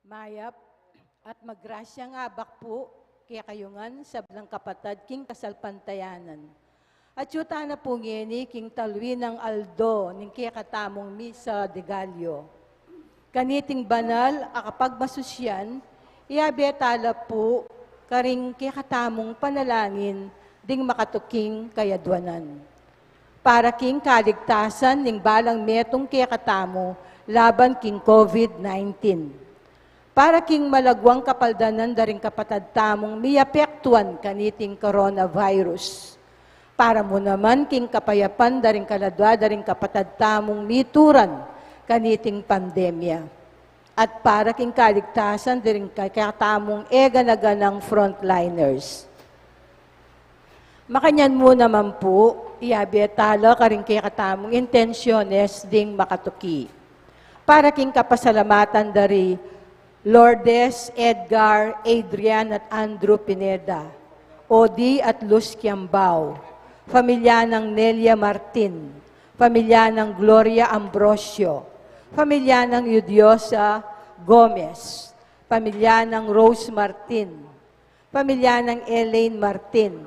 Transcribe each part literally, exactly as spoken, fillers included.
Mayap at magrasyang abak pu kekayu ngan sablang kapatad king kasalpantayanan. Atyu tana pu ngeni king talwi nang aldo ning kekatamung Misa de Gallo. Kaniting banal a kapagmasusyan, iabe tala pu karing kekatamung panalangin ding makatuking kayadwanan para king kaligtasan ning balang metung kekatamu laban king COVID nineteen. Para king malagwang kapaldanan da ring kapatad tamung miapektuan kaniting coronavirus. Para mu naman king kapayapan da ring kaladwa da ring kapatad tamung mituran kaniting pandemya. At para king kaligtasan da ring kekatamung e gana-ganang frontliners. Makanyan mu naman pu, iabe tala karing kekatamung intensyones ding makatuki. Para king kapasalamatan da ri Lourdes, Edgar, Adrian at Andrew Pineda, Odi at Luz Kiambao, pamilya nang Nelia Martin, pamilya nang Gloria Ambrosio, pamilya nang Yudiosa Gomez, pamilya nang Rose Martin, pamilya nang Elaine Martin,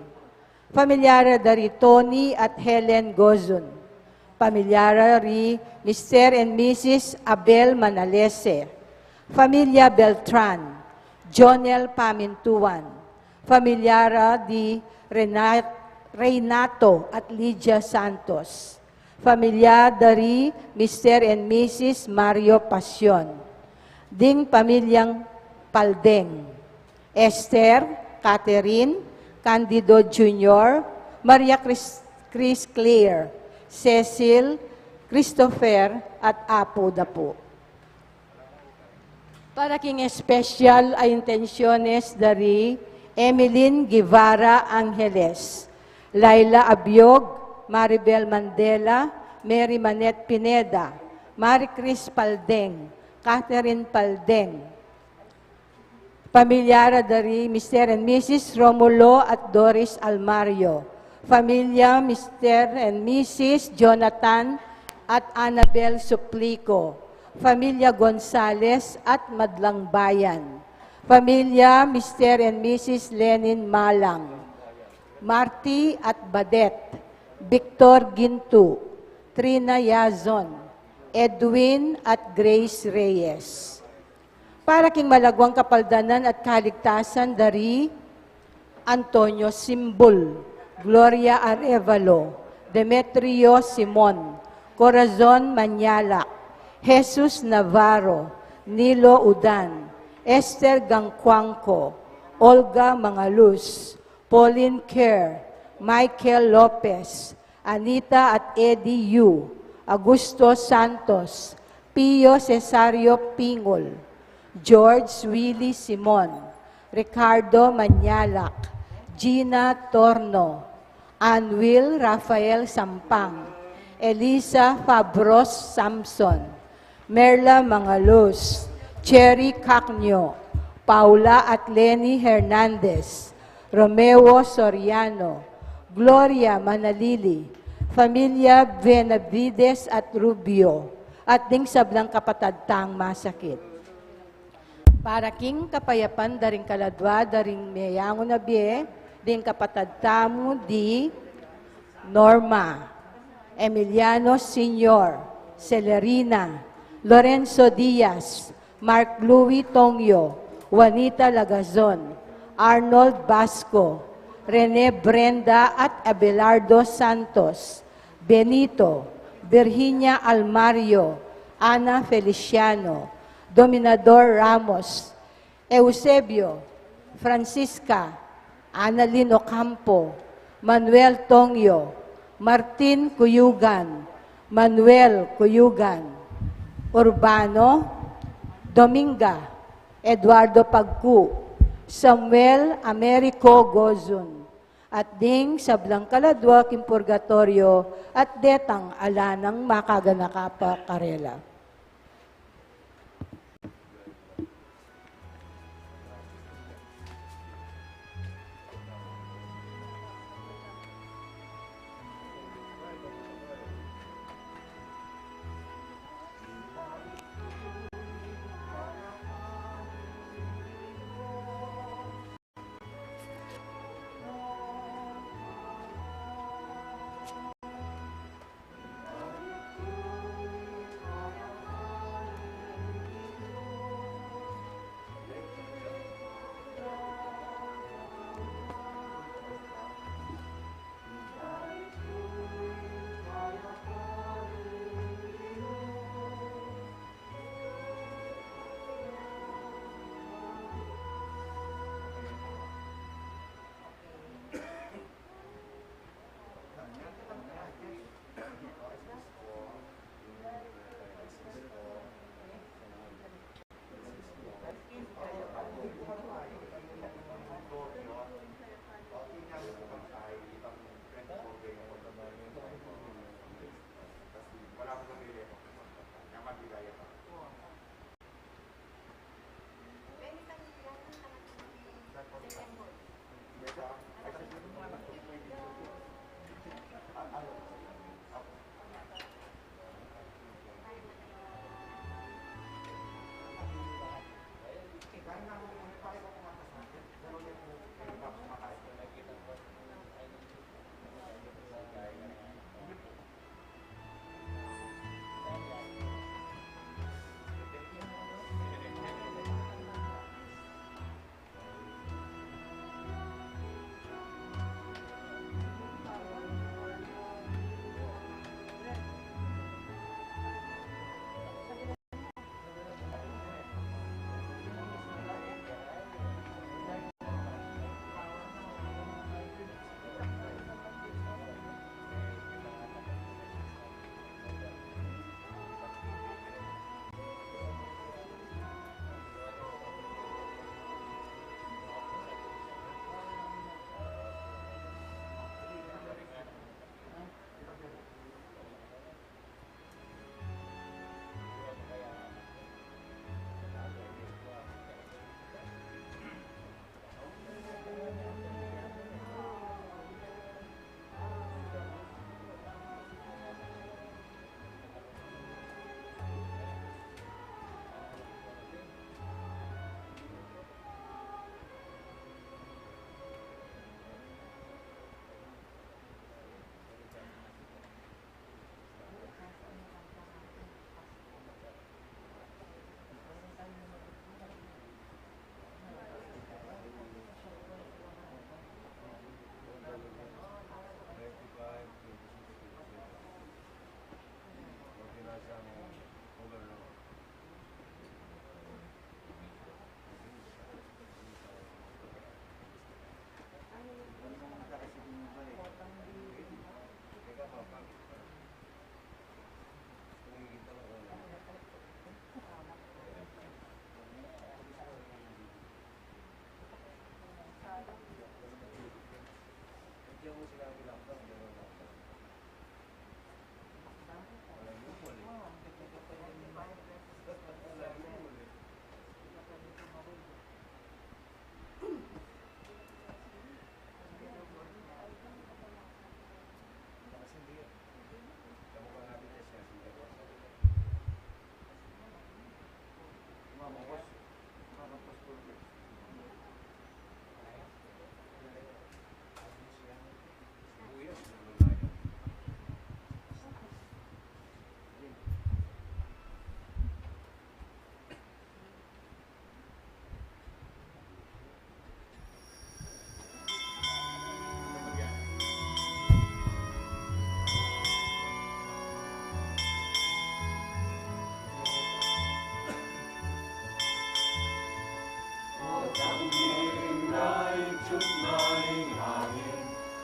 pamilya ra da ri Tony at Helen Gozon, pamilya ra ri Mister and Missus Abel Manalese, pamilya Beltran, Jonel Pamintuan, pamilya ra di Renat-, Renato at Lydia Santos, pamilya da ri Mister and Missus Mario Pasion, ding pamilyang Paldeng, Esther, Catherine, Candido Junior, Maria Chris, Chris Claire, Cecil, Christopher, at apu da pu. Para king espesyal a intensyones da ri Emeline Guevara Angeles, Laila Abiog, Maribel Mandela, Mary Manette Pineda, Marie Chris Paldeng, Catherine Paldeng, pamilya ra da ri Mister and Missus Romulo at Doris Almario, pamilya Mister and Missus Jonathan at Annabel Suplico, pamilya Gonzales at Madlang Bayan, pamilya Mister and Missus Lenin Malang, Marty at Badet, Victor Gintu, Trina Yazon, Edwin at Grace Reyes. Para king malagwang kapaldanan at kaligtasan da ri Antonio Simbul, Gloria Arevalo, Demetrio Simon, Corazon Manyalak, Jesus Navarro, Nilo Udan, Esther Gangcuangco, Olga Mangaluz, Pauline Kerr, Michael Lopez, Anita at Eddie Yu, Augusto Santos, Pio Cesario Pingol, George Willie Simon, Ricardo Manyalak, Gina Torno, Anwil Rafael Sampang, Elisa Fabros Samson, Merla Mangaluz, Cherry Cacnio, Paula at Leni Hernandez, Romeo Soriano, Gloria Manalili, pamilya Benavides at Rubio, at ding sablang kapatad tang masakit. Para king kapayapan da ring kaladwa da ring meyangu na bie, ding kapatad tamu di Norma, Emiliano Senior, Celerina, Lorenzo Diaz, Mark Louis Tongyo, Juanita Lagazon, Arnold Basco, Rene Brenda at Abelardo Santos, Benito, Virginia Almario, Ana Feliciano, Dominador Ramos, Eusebio, Francisca, Annalyn Ocampo, Manuel Tongyo, Martin Cuyugan, Manuel Cuyugan, Urbano, Dominga, Eduardo Pagcu, Samuel Americo Gozun, at ding sablang kaladwa king purgatoryo at detang ala nang makaganaka pa karela.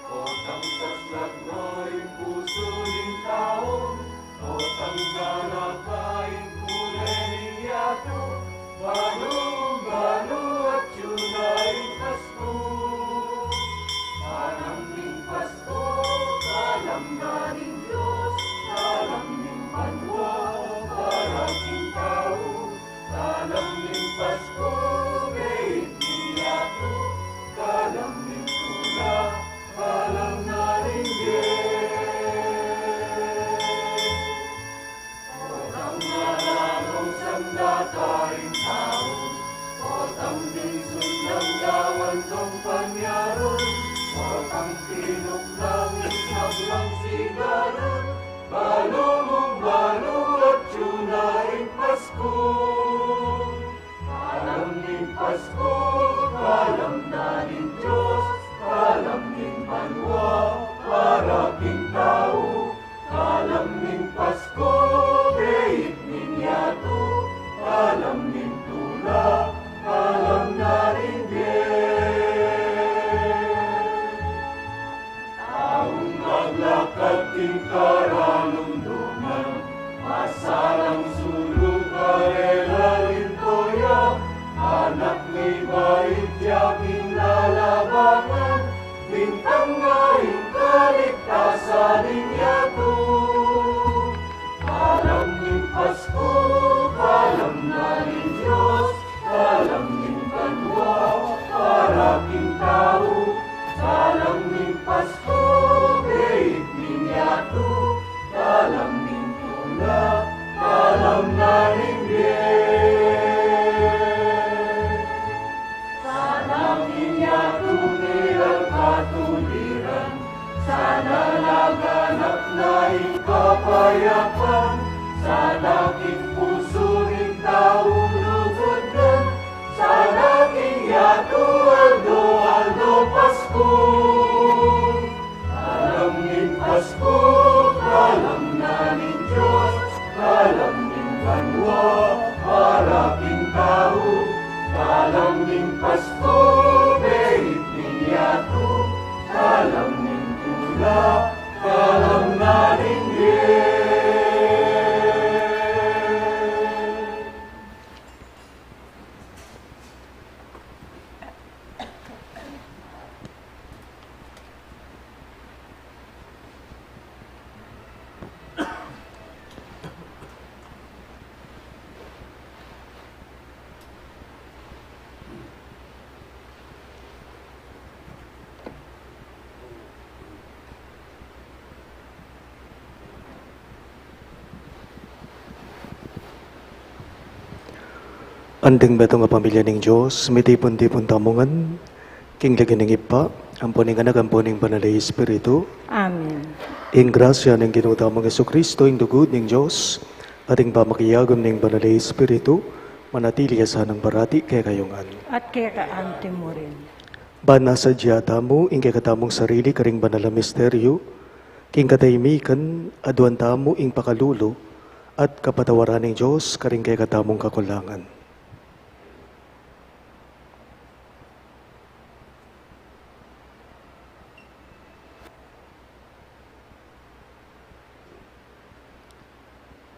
Otang saslat no ring pusu ning tau, otang galak ing kule ning yatu, balung-balu atyu na ing Pasku. Kalam ning Pasku, kalam na ning Dios, kalam ning banua para king tau. Kalam ning Pasku, beit ning yatu, kalam ning tula, kalam na ning bie. Otang alang sanda ta ing tau, otang binsut nang gawan kampanya run, otang tinuknang ing sablang sigarun, balung-balu atyu na ing Pasku. Kalam ning Pasku, kalam na ning Dios, kalam ning banua para king tau. Kalam ning Pasku, beit ning yatu, kalam ning tula, kalam na ning bie. Taung maglakad king karalumduman, masalang sulu karela linto ya, anak ni Baitya king lalabangan, bintang na ing kaligtasan ning yatu. Kalam ning Pasku, kalam na ning Dios, kalam ning banua para king tau. Kalam ning Pasku, beit ning yatu, kalam ning tula, kalam na ning bie. Sana king yatu milang katuliran, sana laganap na ing kapayapan, sana king pusu ning tau lugud na, sana king yatu aldo-aldo Pasku. Kalam ning Pasku, kalam na ning Dios, kalam ning banua para king tau. Kalam ning Pasku, beit ning yatu, kalam ning tula, kalam na ning bie. Anting metung a pamilya ning Dios, mitipun-tipun tamu ngan king lagyu ning Ibpa, ampo ning Anak, ampo ning Banal a Espiritu. Amen. Ing grasya ning Ginu tamung Jesucristo, ing lugud ning Dios, at ing pamakiagum ning Banal a Espiritu, manatili ya sanang parati kekayu ngan. At keka anti mu rin. Ban asadya tamu ing kekatamung sarili karing banal a misteryu, king katahimikan aduan tamu ing pakalulu at kapatawaran ning Dios karing kekatamung kakulangan.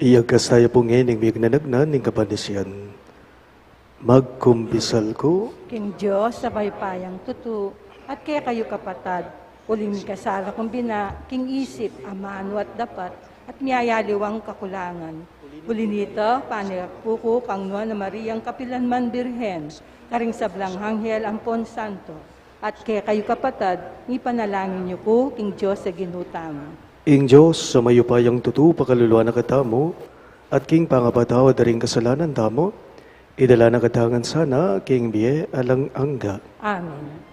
Iyagkas tayu pu ngeni ing mignanagnan ning kapanisian. Magkumpisal ku king Dios a mayupayang tutu, at kekayu kapatad, Uling mikasala kung bina, king isip, amanu at dapat, at miyayaliwang kakulangan. Uli nita, panirap ku kang Nuan a Mariang kapilanman Birhen, karing sablang anghel ampon santo, at kekayu kapatad, ipanalangin yu ku king Dios a Ginu tamu. Ing Dios a mayupayang tutu pakalulu na katamu, at king pangapatawad da ring kasalanan tamu, idala na katamu ngan sana king bie alang angga. Amen.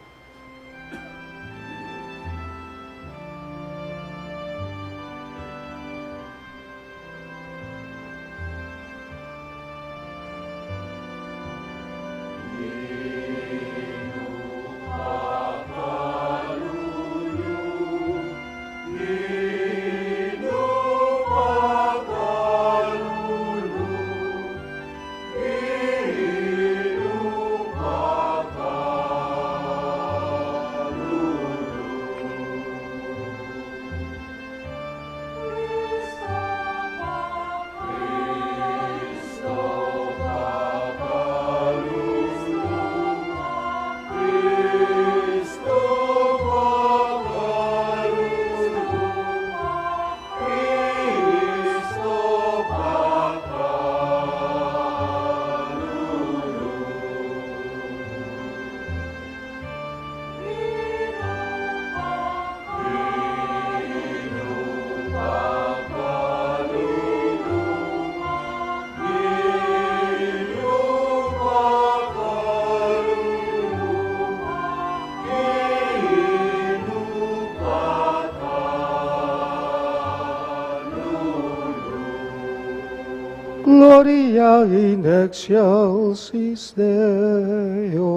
Gloria in excelsis Deo.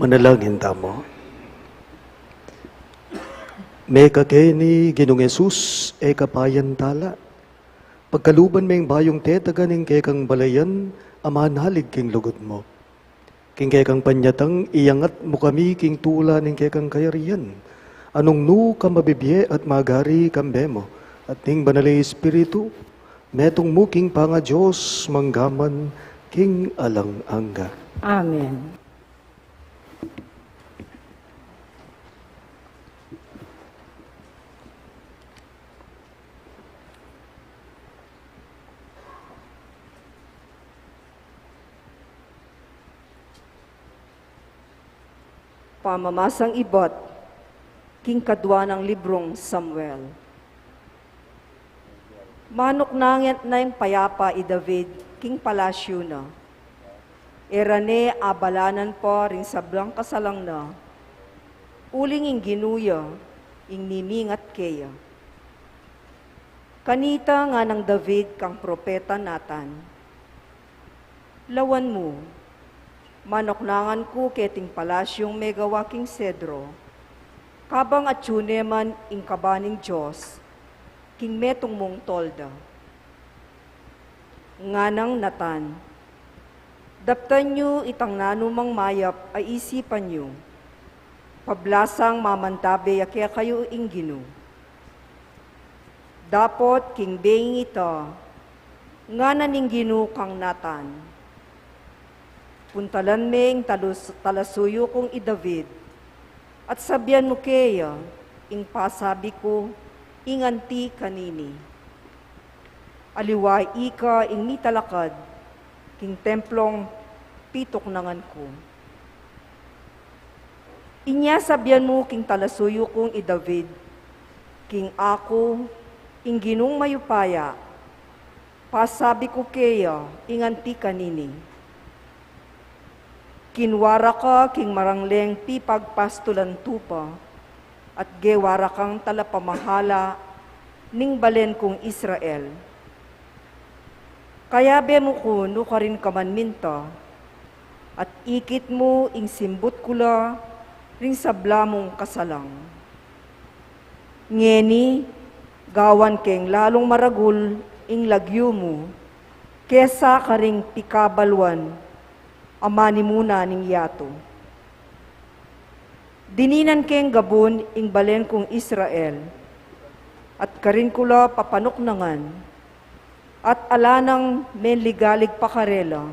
Manalangin tamu. Mekakeni Ginung Jesus, e ka pa yan tala. Pagkaluban meng bayung tetagan ing kekang balayan a manalig king lugud mu. King kekang panyatang iyangat mu kami king tula ning kekang kayarian, a nung nu ka mabibie at magari kambe mu, at ning Banal a Espiritu, metung mu king pangaDios manggaman king alang angga. Amen. Pamamasang ibat king kadua nang librung Samuel. Manuknangan na ing payapa i David king palasyu na. E ra ne abalanan pa ring sablang kasalang na, uling ing Ginu ya ing mimingat keya. Kanita nganang David kang propeta Natan, "Lawan mu, manuknangan ku keting palasyung megawa king sedro, kabang atyu ne man ing kaba ning Dios king metung mung tolda." Nganang Natan, "Daptan yu itang nanumang mayap a isipan yu, pablasang mamantabe ya kekayu ing Ginu." Dapot king benging ita, ngana ning Ginu kang Natan, "Puntalan me ing talus-, talasuyu kung i David, at sabian mu keya ing pasabi ku ing anti kanini. Aliwa ika ing mitalakad king templung pituknangan ku. Inya sabian mu king talasuyu kung i David, king aku, ing Ginung mayupaya, pasabi ku keya ing anti kanini. Kinwa ra ka king marangleng pipagpastulan tupa, at gewa ra kang talapamahala ning balen kung Israel. Kayabe mu ku nu karin ka man minta, at ikit mu ing simbut ku la ring sabla mung kasalang. Ngeni, gawan keng lalung maragul ing lagyu mu kesa karing pikabaluan a manimuna ning yatu. Dininan keng gabun ing balen kung Israel, at karin ku la papanuknangan, at ala nang menligalig pa karela,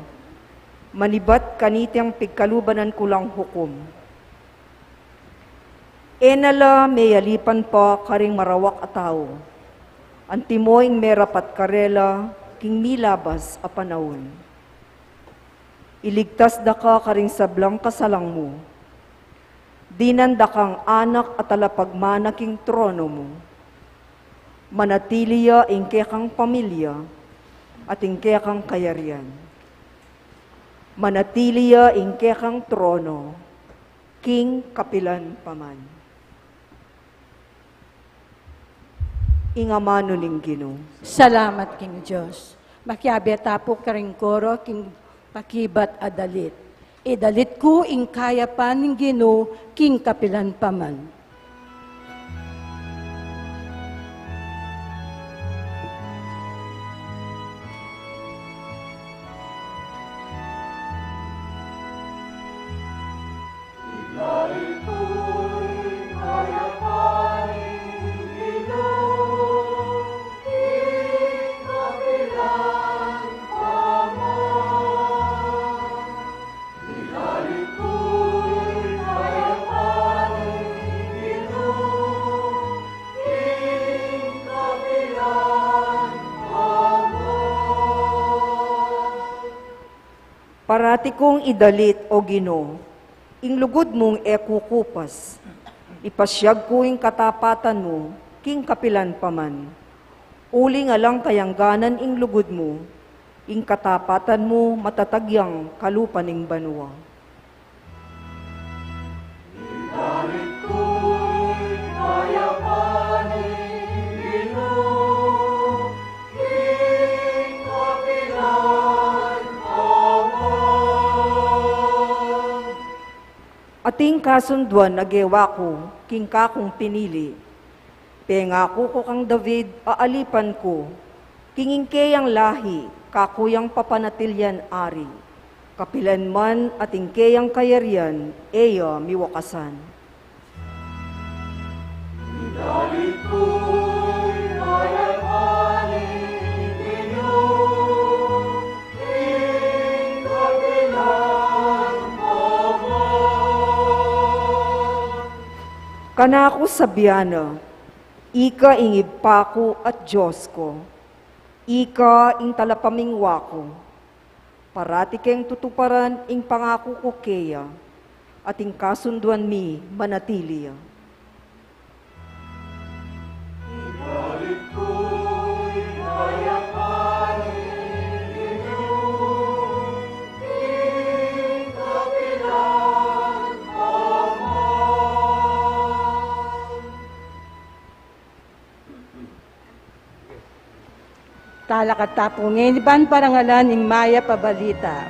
manibat kaniteng pigkalubanan ku lang hukum. E na la meyalipan pa karing marawak a tau, antimo ing merapat karela king milabas a panaun. Iligtas da ka karing sablang kasalang mu. Dinan da kang anak a talapagmana king trono mu. Manatili ya ing kekang pamilya at ing kekang kayarian. Manatili ya ing kekang trono king kapilan pa man." Ing amanu ning Ginu. Salamat king Dios. Makiabe ta pu karing koro king pakibat a dalit. Idalit ku ing kayapan ning Ginu king kapilan pa man. Parati kung idalit, O Ginu, ing lugud mung e kukupas. Ipasyag ku ing katapatan mu king kapilan pa man. Uling alang kayangganan ing lugud mu, ing katapatan mu matatag yang kalupa ning banua. Ating kasunduan a gewa ku king kakung pinili. Pengaku ku kang David a alipan ku, king ing keyang lahi, kaku yang papanatilian ari. Kapilan man at ing keyang kayarian, e ya miwakasan. Kanaku sabian na, Ika ing Ibpa ku at Dios ku, ika ing talapamingwa ku. Parati keng tutuparan ing pangaku ku keya, at ing kasunduan mi manatili ya. Talakad ta pu ngeni ban parangalan ing mayap a balita.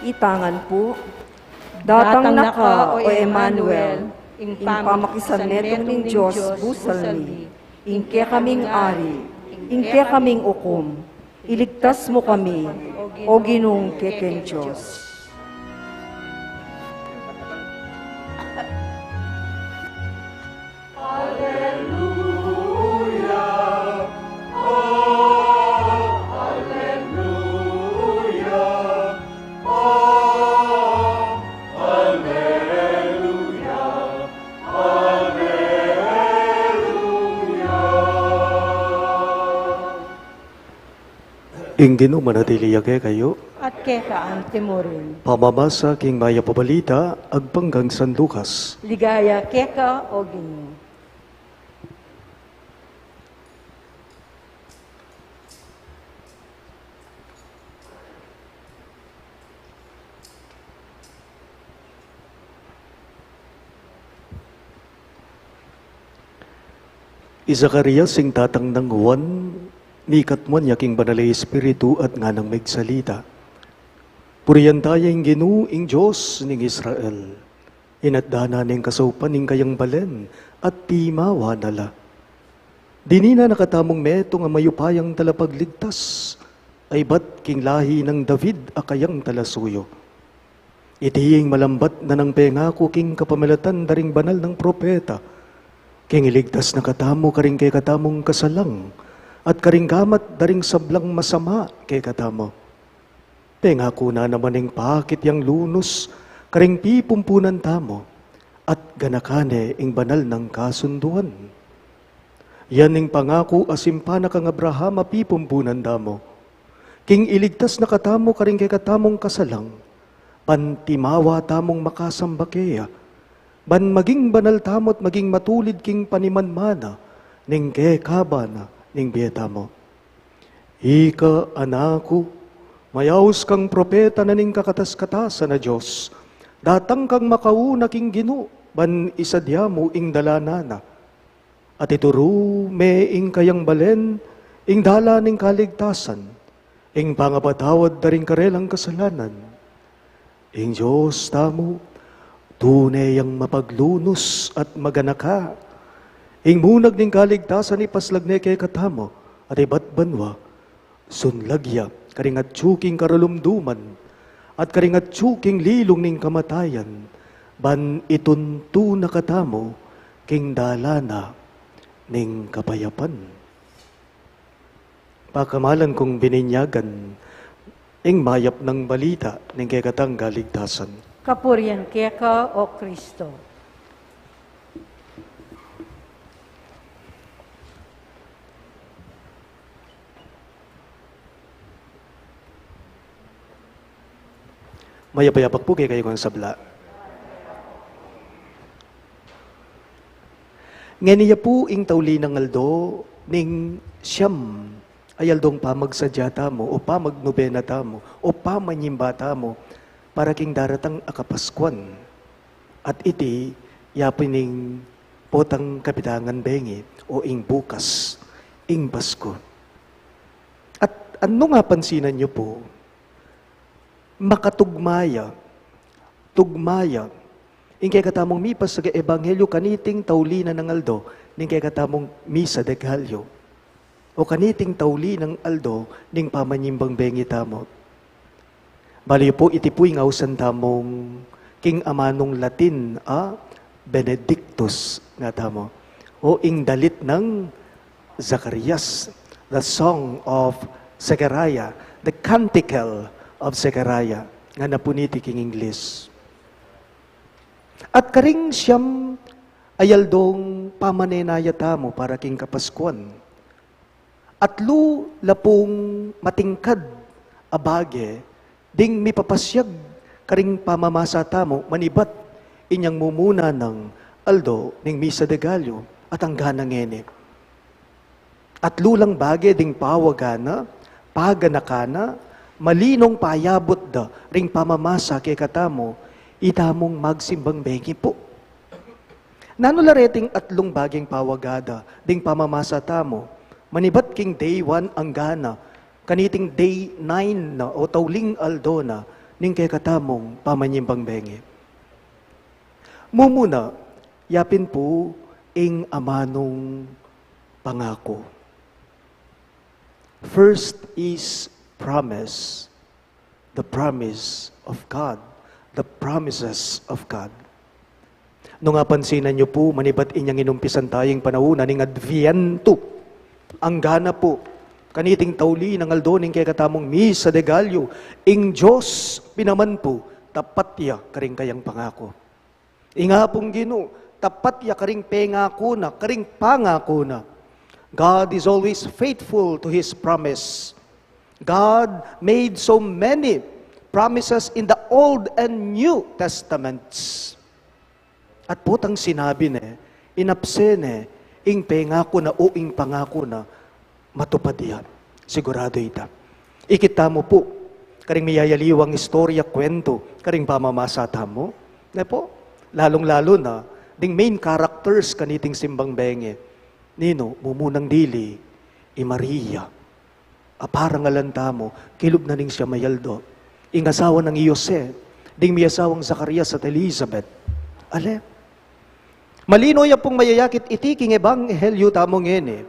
Itang ngan pu. Datang na ka, o Emmanuel, ing pamakisanmetung ning Dios busal mi, ing kekaming Ari, ing kekaming ukum, iligtas mu kami, o Ginung kekeng Dios. Ing Ginu manatili ya kekayu. At keka antimurin. Pamamasa king mayap a balita agpang kang San Lucas. Ligaya keka, o Ginu. I Zacarias ing tatang nang Juan, mikatmuan ya king Banal a Espiritu at nganang megsalita. Purian taya ing Ginu, ing Dios ning Israel. Inatda na ning kasaupan ning kayang balen at timawa na la. Dinina na katamung metung a mayupayang talapagligtas, a ibat king lahi nang David a kayang talasuyu. Iti ing malambat na nang pengaku king kapamilatan da ring banal nang propeta, king iligtas na katamu karing kekatamung kasalang, at karing gamat da ring sablang masama kekatamu. Pengaku na naman ing pakit yang lunus karing pipumpunan tamu, at ganakan ne ing banal nang kasunduan. Yan ing pangaku a simpa na kang Abraham a pipumpunan tamu. King iligtas na katamu karing kekatamung kasalang, ban timawa tamung makasamba keya, ban maging banal tamu at maging matulid king panimanmana ning kekaba na ning bie tamu. Ika, anak ku, mayaus kang propeta na ning kakatas-katasan a Dios. Datang kang makauna king Ginu, ban isadya mu ing dalanan na. At ituru me ing kayang balen, ing dalan ning kaligtasan, ing pangapatawad da ring karelang kasalanan. Ing Dios tamu, tune yang mapaglunus at maganaka. Ing munag ning kaligtasan ipaslag ne kekatamu, at ibat banua, sunlag ya karing atyu king karalumduman, at karing atyu king lilung ning kamatayan, ban ituntu na katamu king dalan na ning kapayapan. Pakamalan kung bininyagan, ing mayap nang balita ning kekatang kaligtasan. Kapurian keka, o Kristo. Mayap a yabak pu kekayu ngan sabla. Ngeni ya pu ing tauli nang aldo ning siyam a aldong pamagsadya tamu, o pamagnobena tamu, o pamanyimba tamu, para king daratang a Kapaskuan. At iti, ya pu ning potang kapitangan bengi, o ing bukas, ing Pasko. At anu nga pansinan yu pu, makatugma ya, tugma ya ing kekatamung mipasagang ebanghelyu kaniting tauli na nang aldo ning kekatamung misa de Gallo, o kaniting tauli nang aldo ning pamanyimbang bengi tamu. Bale pu, iti pu ing ausan tamung king amanung Latin a Benedictus nga tamu, o ing dalit nang Zacarias, the song of Zechariah, the canticle of Zechariah, ngana pu niti king Ingles. At karing siyam Ay aldong pamanenaya tamu para king Kapaskuan. Atlu la pung matingkad a bage ding mipapasyag karing pamamasa tamu manibat inyang mumuna nang aldo ning Misa de Gallo at angga na ngeni. Atlu lang bage ding pawaga na, paganakan na, malinong payabut da ring pamamasa kekatamu, itamung magsimbang bengi pu. Nanu la reting atlung bageng pawaga da ding pamamasa tamu, manibat king day one angga na kaniting day nine na o tauling aldo na ning kekatamung pamanyimbang bengi? Mumuna, yapin pu ing amanung pangaku. First is promise. The promise of God. The promises of God. Nung apansinan yu pu, manibat inyang inumpisan taya ing panaun na ning Adviento, angga na pu kaniting tauli nang aldo ning kekatamung Misa de Gallo, ing Dios pin naman pu, tapat ya karing kayang pangaku. Ing Apung Ginu, tapat ya karing pengaku na, karing pangaku na. God is always faithful to His promise. God made so many promises in the Old and New Testaments. At potang sinabi ne, in absen ne, ing pengaku na o ing pangaku na, matupad ya. Sigurado ita. Ikit tamu pu karing miyayaliwang istorya, kuwentu karing pamamasa tamu, ne pu? Lalung-lalu na ding main characters kaniting simbang bengi. Ninu? Mumunang dili, i Maria a parangalan tamu, kilub na ning siya mayaldo, ing asawa nang i Jose, ding miyasawang Zacarias at Elizabeth. Ale, malino ya pung mayayakit iti king ebanghelyo tamu ngeni.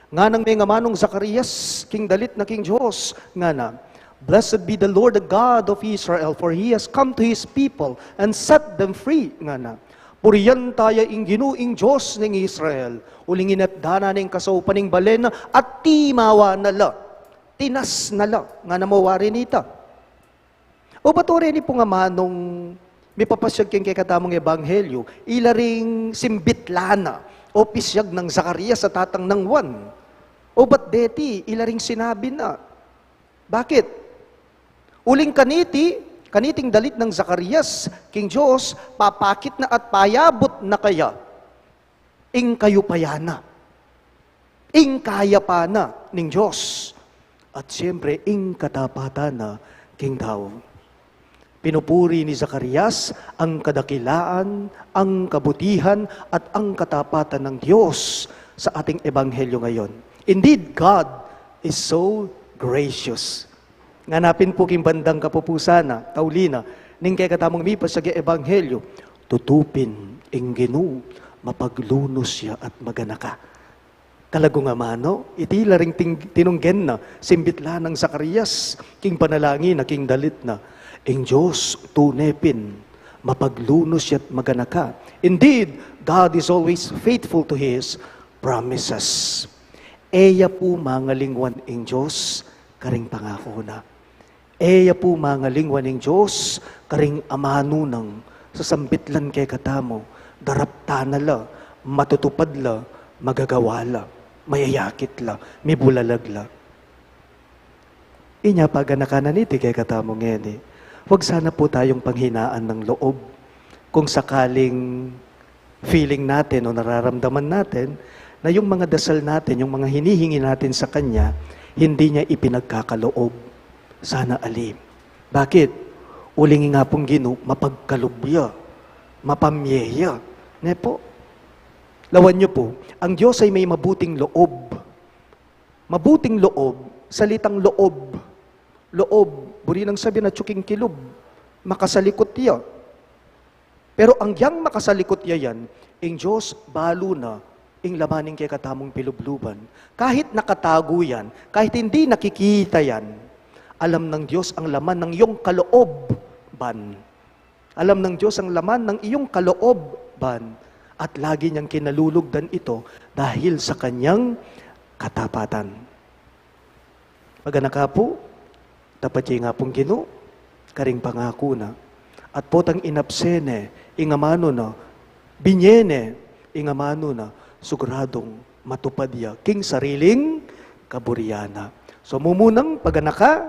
Nganang mengamanung Zacarias king dalit na king Dios, ngana, "Blessed be the Lord, the God of Israel, for He has come to His people and set them free," ngana. Purian taya ing Ginu, ing Dios ning Israel, uling inatda na ne ing kasaupan ning balen na at timawa na la, tinas na la, ngana mu wari nita. Ubat o reni pung amanung mipapasyag king kekatamung ebanghelyo, ila ring simbit la na o pisyag nang Zacarias a tatang nang Juan. Ubat deti, ila ring sinabi na. Bakit? Uling kaniti, kaniting dalit nang Zacarias king Dios, papakit na at payabut na kaya ing kayupayan na, ing kayapan na ning Dios, at siyempre, ing katapatan na king tau. Pinupuri ni Zacarias ang kadakilaan, ang kabutihan, at ang katapatan ng Dios sa ating ebanghelyo ngayon. Indeed, God is so gracious. Ngana pin pu king bandang kapupusan na, tauli na ning kekatamung mipasyag a ebanghelyo, tutu pin ing Ginu, mapaglunus ya at maganaka. Kalagu ngan amanu, iti la ring ting-, tinunggen na simbit la nang Zacarias king panalangin na king dalit na, ing Dios tune pin mapaglunus ya at maganaka. Indeed, God is always faithful to His promises. E ya pu mangalingwan ing Dios karing pangaku na. E ya pu mangalingwan ing Dios karing amanu nang sasambit la kekatamu, daraptan na la, matutupad la, magagawa la, mayayakit la, mibulalag la. Inya paganaka na niti kekatamu ngeni, huwag sana po tayong panghinaan ng loob kung sakaling feeling natin o nararamdaman natin na yung mga dasal natin, yung mga hinihingi natin sa Kanya, hindi niya ipinagkakaloob. Sana ali. Bakit? Uling ing Apung Ginu, mapagkalub ya, mapamye ya. Ne po? Lawan niyo po, ang Diyos ay may mabuting loob. Mabuting loob, salitang loob. Loob, buri nang sabihan na tsuking kilub. Makasalikut ya. Pero agyang makasalikut ya yan, ing Diyos balu na ing laman ning kekatamung pilubluban. Kahit nakatago yan, kahit hindi nakikita yan, alam ng Diyos ang laman ng iyong kalooban. Alam ng Diyos ang laman ng iyong kalooban at lagi niyang kinalulugdan ito dahil sa kanyang katapatan. Paganaka pu, tapat ya ing Apung Ginu karing pangaku na. At potang inabsen ne ing amanu na, binye ne ing amanu na, siguradung matupad ya king sariling kaburian na. So, mumunang paganaka,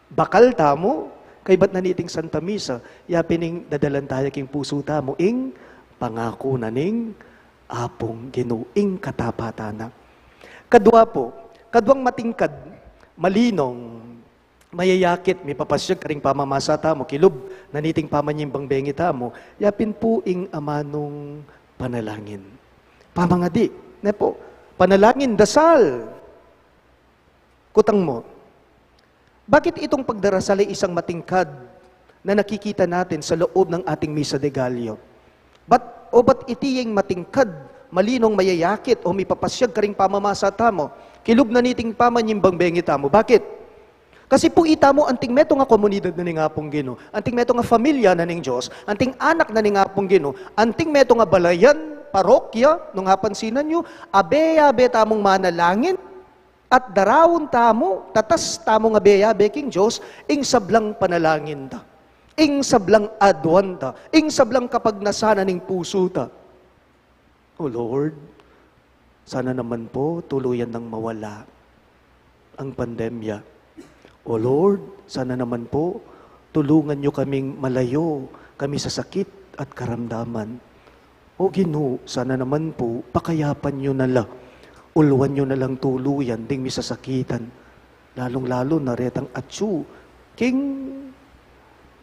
bakal tamu, kaybat na niting Santa Misa, yapin ing dadalan taya king pusu tamu, ing pangaku na ning Apung Ginu, ing katapatan na. Kadua pu, kaduang matingkad, malinong, mayayakit, mipapasyag karing pamamasa tamu, kilub na niting pamanyimbang bengi tamu, yapin pu ing amanung panalangin. Pamangadi, ne pu, panalangin, dasal. Kutang mu, bakit itong pagdarasal ay isang matingkad na nakikita natin sa loob ng ating Misa de Gallo? Bat, o bat iti ing matingkad, malinong mayayakit o mipapasyag karing pamamasa tamu, kilub na niting pamanyimbang bengi tamu? Bakit? Kasi pu itamu anting metung a komunidad na ning Apung Ginu, anting metung a familia na ning Dios, anting anak na ning Apung Ginu, anting metung a balayan, parokya, nung apansinan yu, abe-abe tamung manalangin, at daraun tamu, tatas tamung abe-abe king Dios, ing sablang panalangin ta, ing sablang aduan ta, ing sablang kapagnasan na ning pusu ta. O Lord, sana naman po tuluyan nang mawala ang pandemya. O Lord, sana naman po tulungan niyo kaming malayo kami sa sakit at karamdaman. O Ginu, sana naman po pakayapan niyo na la, ulwan niyo na lang tuluyan ding misasakitan. Lalung-lalu na retang atsu king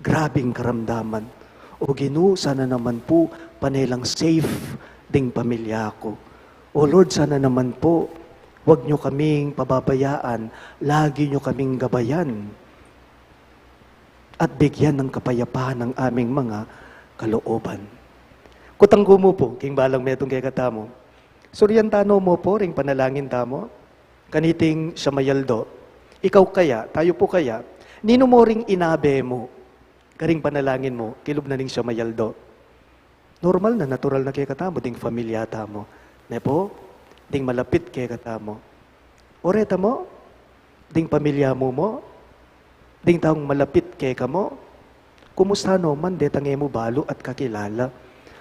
grabing karamdaman. O Ginu, sana naman po panelang safe ding pamilya ko. O Lord, sana naman po wag niyo kaming pababayaan, lagi niyo kaming gabayan at bigyan ng kapayapaan ang aming mga kalooban. Kutang ku mu pu king balang metung kekatamu, surian ta no mu pu ring panalangin tamu? Kaniting siya mayaldo. Ikaw kaya, tayo po kaya, ninu mu ring inabe mu karing panalangin mu kilub na ning siya mayaldo? Normal na, natural na kekatamu ding familia tamu, ne pu? Ding malapit kekatamu. O reta mu, ding pamilya mu mu, ding taung malapit keka mu, kumusta no man detang e mu balu at kakilala?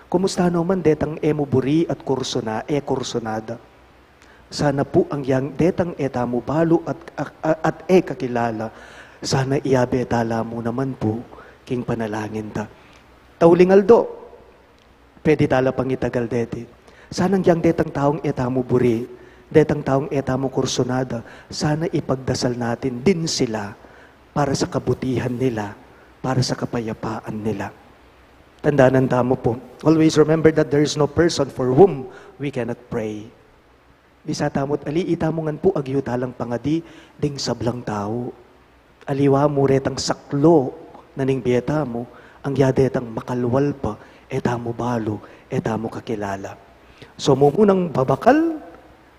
Kumusta no man detang e mu buri at kursunada, e kursunada? Sana pu ing yang detang e tamu balu at, at, at e kakilala, sana iabe ta la mu naman pu king panalangin ta. Tauling aldo, pwede ta la pang itagal deti. Sana ing yang detang taung e tamu buri, detang taung e tamu kursunada, sana ipagdasal natin din sila para sa kabutihan nila, para sa kapayapaan nila. Tandanan tamu pu, always remember that there is no person for whom we cannot pray. Bisa tamu't ali, itamu ngan pu agyu ta lang pangadi ding sablang tau. Aliwa mu retang saklu na ning bie tamu, ing ya detang makalwal pa, e tamu balu, e tamu kakilala. So, mumunang babakal,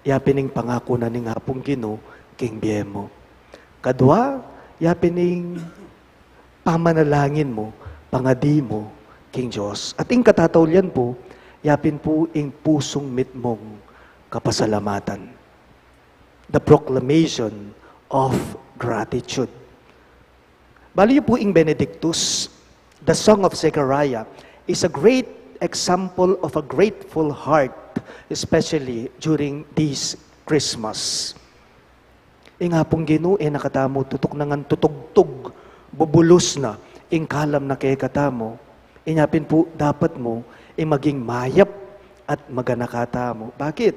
yapin ing pangaku na ning Apung Ginu king bie mu. Kadua, yapin ing pamanalangin mu, pangadi mu king Dios. At ing katataulian pu, yapin pu ing pusung mitmung kapasalamatan. The proclamation of gratitude. Balu yu pu ing Benedictus, the Song of Zechariah is a great example of a grateful heart, especially during this Christmas. Ing Apung Ginu, e na katamu tutuknangan tutugtug, bubulus na ing kalam na kekatamu. Inya pin pu, dapat mu ing maging mayap at maganaka tamu. Bakit?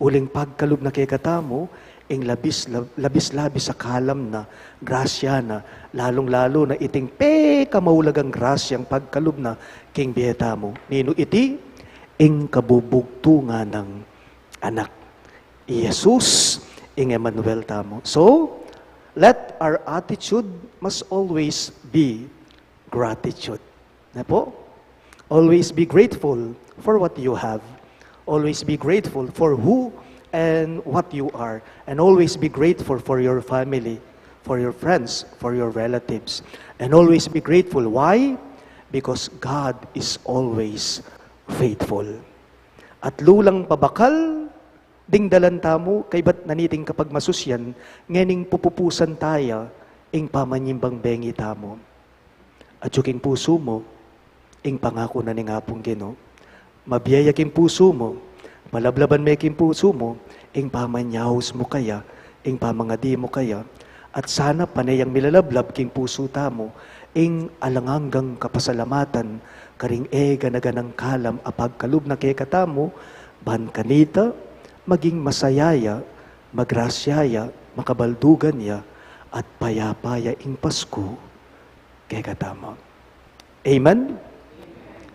Uling pagkalub na kekatamu ing labis, lab-, labis-labis a kalam na, grasya na, lalung-lalu na iting pekamaulagang grasyang pagkalub na king bie tamu. Ninu iti? Ing kabubugtungan nang Anak, i Jesus, ing Emmanuel tamu. So, let our attitude must always be gratitude. Na po? Always be grateful for what you have. Always be grateful for who and what you are. And always be grateful for your family, for your friends, for your relatives. And always be grateful. Why? Because God is always faithful. At lulang pabakal ding dalan tamu, kaybat na niting kapagmasusyan, ngening pupupusan taya ing pamanyimbang bengi tamu. Atyu king pusu mu ing pangaku na ning Apung Ginu. Mabie ya king pusu mu, palablaban me king pusu mu, ing pamanyaus mu kaya, ing pamangadi mu kaya, at sana pane yang milalablab king pusu tamu, ing alang anggang kapasalamatan, karing e gana-ganang kalam a pagkalub na kekatamu, ban kanita, maging masaya ya, magrasya ya, makabaldugan ya, at payapa ya ing Pasku kekatamu. Amen?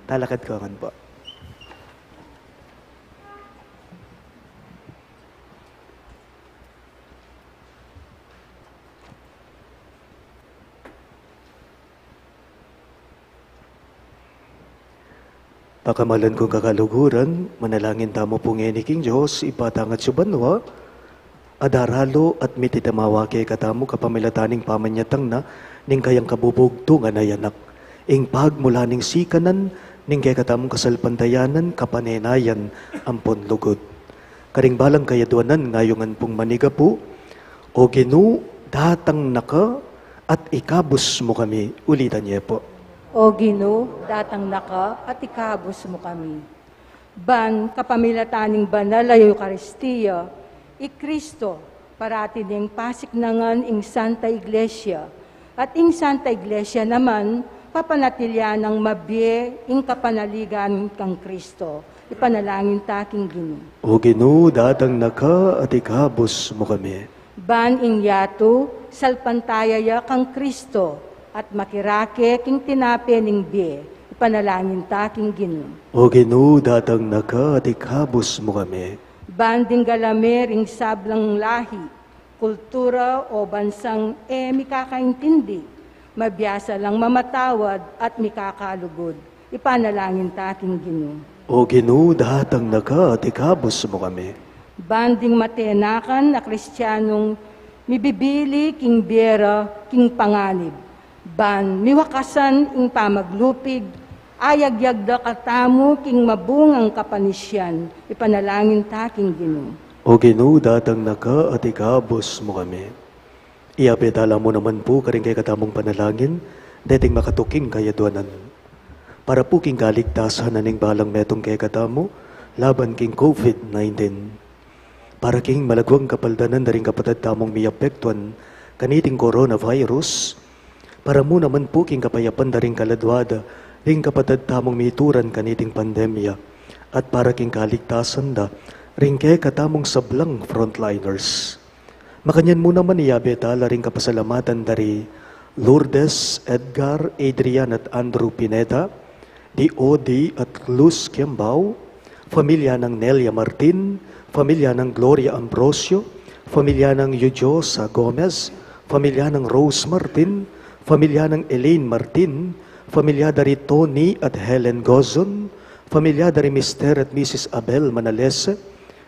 Talakad kayu ngan pu. Pakamalan kung kakaluguran, manalangin tamu pu ngeni king Dios, Ibpa tang atsu banua, a daralu at miti tamawa kekatamu kapamilatan ning pamanyatang na ning kayang kabubugtungan a Anak. Ing pagmula ning sikanan, ning kekatamung kasalpantayanan, kapanenayan, ampon lugud. Karing balang kayadwanan, ngayungan pung manigapu, O Ginu, datang na ka at ikabus mu kami. Ulitan ye pu. O Ginu, datang na ka at ikabus mu kami. Ban kapamilatan ning banal a Eukaristia, i Kristo, parati neng pasiknangan ing Santa Iglesia, at ing Santa Iglesia naman, papanatilian nang mabie ing kapanaligan kang Kristo. Ipanalangin ta king Ginu. O Ginu, datang na ka at ikabus mu kami. Ban ing yatu, salpantaya ya kang Kristo, at makirake king tinape ning bie, ipanalangin ta king Ginu. O Ginu, datang na ka at ikabus mu kami. Ban ding galame ring sablang lahi, kultura o bansang e mikakaintindi, mabiasa lang mamatawad at mikakalugud, ipanalangin ta king Ginu. O Ginu, datang na ka at ikabus mu kami. Ban ding matenakan a Kristianung mibibili king bie ra king panganib, ban miwakasan ing pamaglupig, ayagyag da katamu king mabungang kapanisian, ipanalangin ta king Ginu. O Ginu, datang na ka at ikabus mu kami. Iyabe tala mu naman pu karing kekatamung panalangin deting makatuking kayadwanan, para pu king kaligtasan na ning balang metung kekatamu laban king COVID nineteen. Para king malagwang kapaldanan da ring kapatad tamung miapektuan kaniting coronavirus, para mu naman pu king kapayapan da ring kaladwa da ring kapatad tamung mituran kaniting pandemya, at para king kaligtasan da ring kekatamung sablang frontliners. Makanyan mu naman iyabe tala ring kapasalamatan da ri Lourdes, Edgar, Adrian at Andrew Pineda, di Odi at Luz Kiambao, pamilya nang Nelia Martin, pamilya nang Gloria Ambrosio, pamilya nang Yudiosa Gomez, pamilya nang Rose Martin, pamilya nang Elaine Martin, pamilya da ri Tony at Helen Gozon, pamilya da ri Mister at Missus Abel Manalese,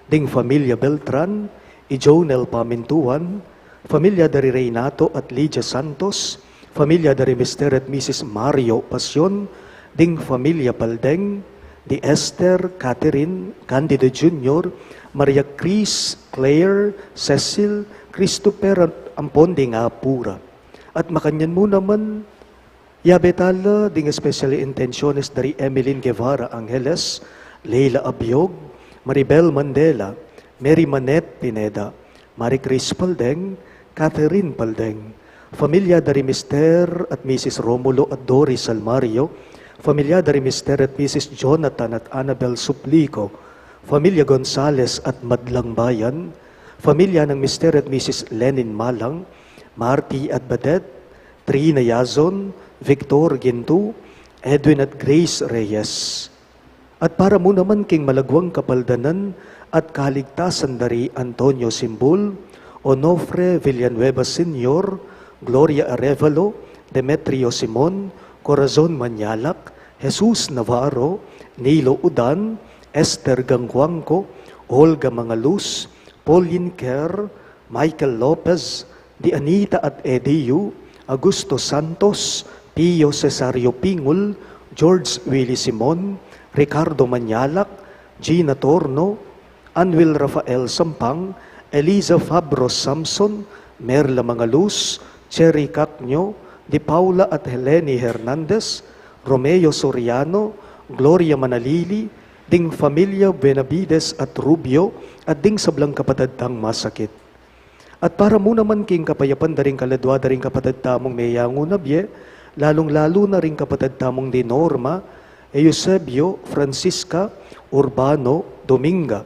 ding pamilya Beltran, i Jonel Pamintuan, pamilya da ri Renato at Lydia Santos, pamilya da ri Mister at Missus Mario Pasion, ding pamilya Paldeng, di Esther, Catherine, Candido Junior, Maria Chris, Claire, Cecil, Christopher, at ampon ding apu ra. At makanyan mu naman, yabe tala ding especial intenciones da ri Emeline Guevara Angeles, Leila Abiog, Maribel Mandela, Mary Manette Pineda, Marie Chris Paldeng, Catherine Paldeng, pamilya da ri Mister at Missus Romulo at Doris Almario, pamilya da ri Mister at Missus Jonathan at Annabel Suplico, pamilya Gonzales at Madlang Bayan, pamilya nang Mister at Missus Lenin Malang, Marty at Badet, Trina Yazon, Victor Gintu, Edwin at Grace Reyes. At para mu naman king malagwang kapaldanan at kaligtasan da ri Antonio Simbul, Onofre Villanueva Senior, Gloria Arevalo, Demetrio Simon, Corazon Manyalak, Jesus Navarro, Nilo Udan, Esther Gangcuangco, Olga Mangaluz, Pauline Kerr, Michael Lopez, di Anita at Eddie Yu, Augusto Santos, Pio Cesario Pingul, George Willie Simon, Ricardo Manyalak, Gina Torno, Anwil Rafael Sampang, Eliza Fabro Samson, Merla Mangaluz, Cherry Cacño, di Paula at Heleni Hernandez, Romeo Soriano, Gloria Manalili, ding familia Benavides at Rubio, at ding sablang kapatad tang masakit. At para mu naman king kapayapan da ring kaladua da ring kapatad tamung meyangu na bie, lalung-lalu na ring kapatad tamung di Norma, Eusebio, Francisca, Urbano, Dominga,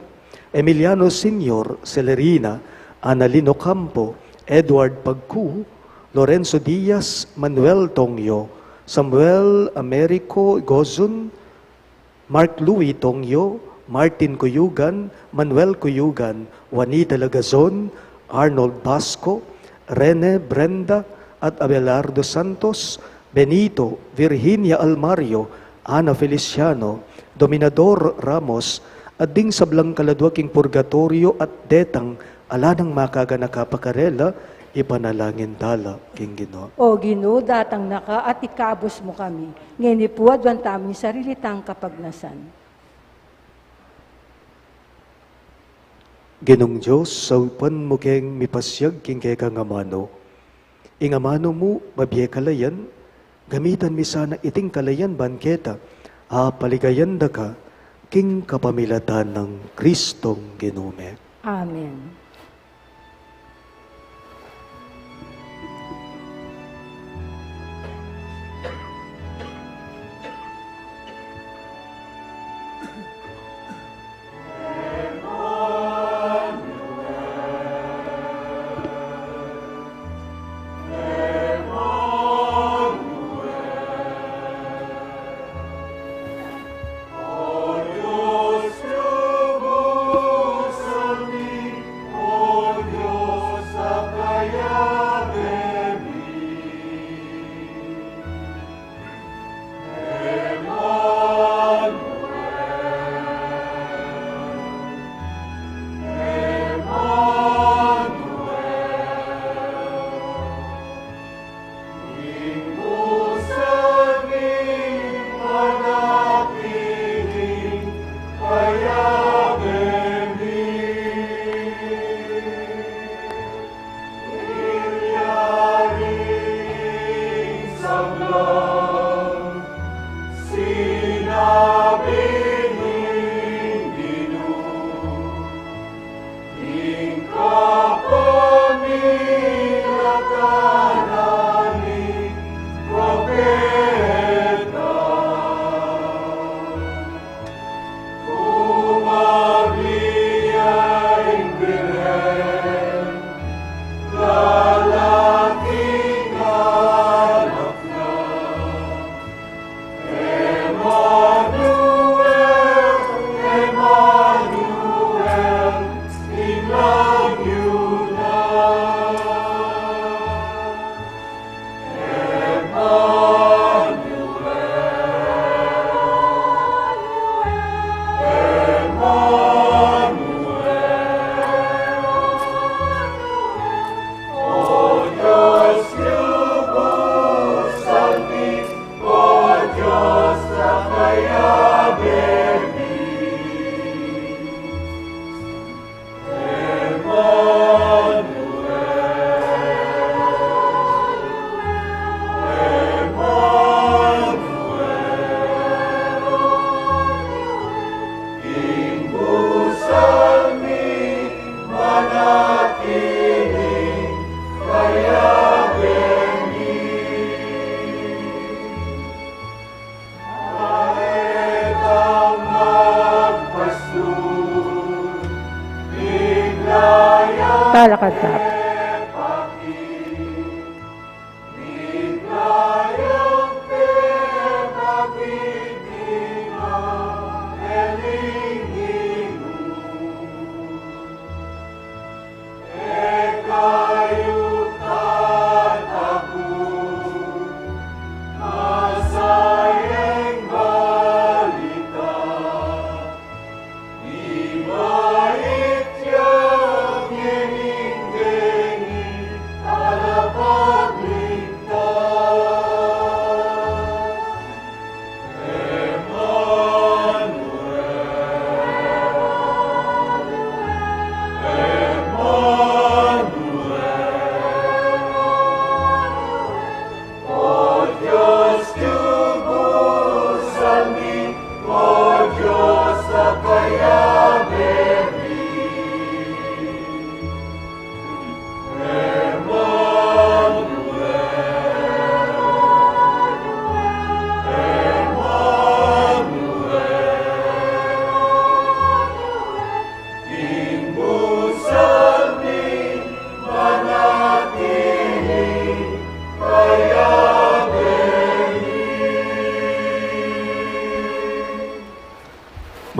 Emiliano Senior, Celerina, Analino Campo, Edward Pagcu, Lorenzo Diaz, Manuel Tongyo, Samuel Americo Gozun, Mark Louis Tongyo, Martin Cuyugan, Manuel Cuyugan, Juanita Lagazon, Arnold Basco, Rene Brenda at Abelardo Santos, Benito, Virginia Almario, Ana Feliciano, Dominador Ramos, at ding sablang kaladua king purgatorio at detang ala nang makaganaka pa karela, ipanalangin tala king Ginu. O Ginu, datang na ka at ikabus mu kami. Ngeni pu aduan tamu ing sarili tang kapagnasan. Ginung Dios, saupan mu keng mipasiag king kekang amanu. Ing amanu mu, mabie kalayan, gamitan mi sana iting kalayan ban keta, apaligayan da ka, king kapamilatan nang Kristong Ginu mi. Amen. Talakad tamu.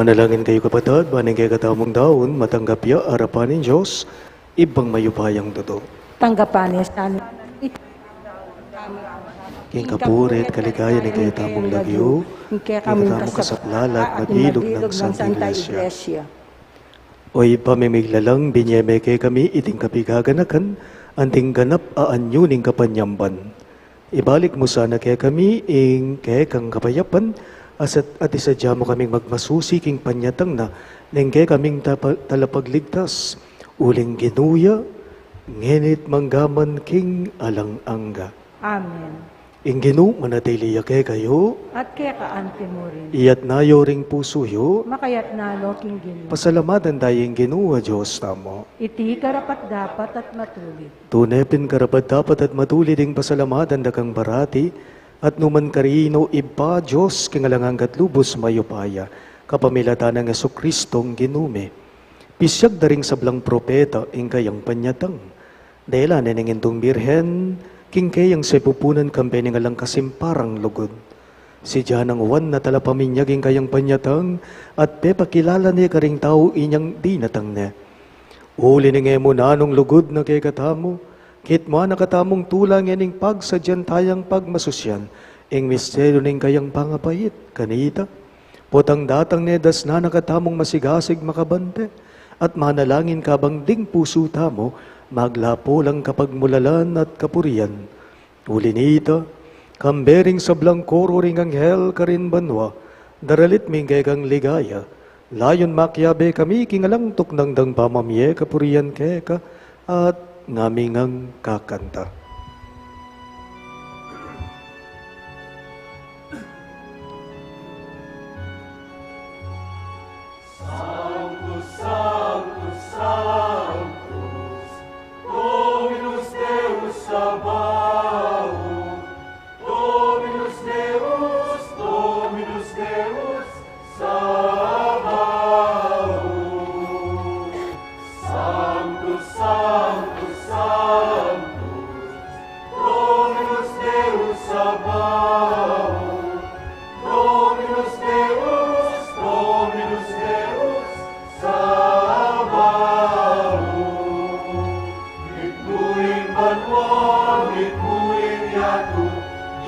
Manalangin kayu, kapatad, ban ing kekatamung daun matanggap ya arapan ning Dios, Ibpang mayupayang tutu. Tanggapan ne sana king kapurian at kaligayan ning kekatamung lagyu, ing kekatamung kasaplalan at mabilug nang Santa Iglesia. O Ibpa ming miglalang, binie me kekami iting kapigaganakan anting ganap a anyu ning kapanyamban. Ibalik mu sana kekami ing kekang kapayapan, at, at isadya mu kaming magmasusi king panyatang na ning kekaming tapa-, talapagligtas, uling Ginu ya, ngeni't manggaman king alang angga. Amen. Ing Ginu manatili ya kekayu. At keka anti mu rin. Iyatas yu ring pusu yu. Makayatas no king Ginu. Pasalamatan taya ing Ginu a Dios tamu. Iti karapat-dapat at matulid. Tune pin karapat-dapat at matulid ing pasalamatan da kang parati, at nukarin man, Ibpa, Dios king alang angga't lubus mayupaya, kapamilatan nang Jesucristong Ginu mi. Pisiag da ring sablang propeta ing kayang panyatang. Dela ne ning Indung Birhen king kayang sepupunan kambe ning alang kasimparang lugud. Sidya nang Juan a talapaminyag ing kayang panyatang, at pepakilala ne karing tau inyang dinatang ne. Uli ning e mu nanung lugud na kekatamu, kitmuan na katamung tula ngening pagsadyan tayang pagmasusian ing misteryu ning kayang pangapait kanita. Potang datang ne, dasnan na katamung masigasig makabante at manalangin kabang ding pusu tamu maglapo lang kapagmulalan at kapurian. Uli na nita, kambe ring sablang koro ring anghel karin banua, daralit mi ing kekang ligaya, layun makiabe kami king alang tuknang dang pamamie kapurian keka, at ngami ngang kakanta. Sanctus, Sanctus, Sanctus, Dominus Deus Sabaoth, Dominus Deus, Dominus Deus Sabaoth. Sanctus, Sanctus, Sanctus, Dominus Deus Sabaoth, Dominus Deus, Dominus Deus Sabaoth. Mitmu ing banua, mitmu ing yatu,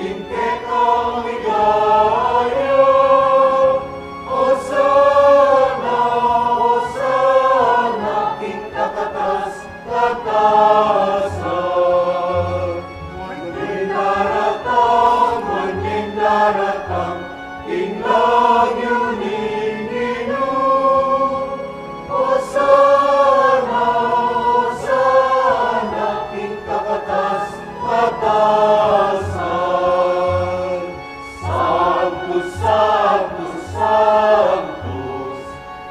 ing kekang ligaya. Osana, Osana king kakatas katasan. Manyang daratang, manyang daratang ing lagyu ning Ginu. Osana, Osana king kakatas katasan. Sanctus, Sanctus, Sanctus,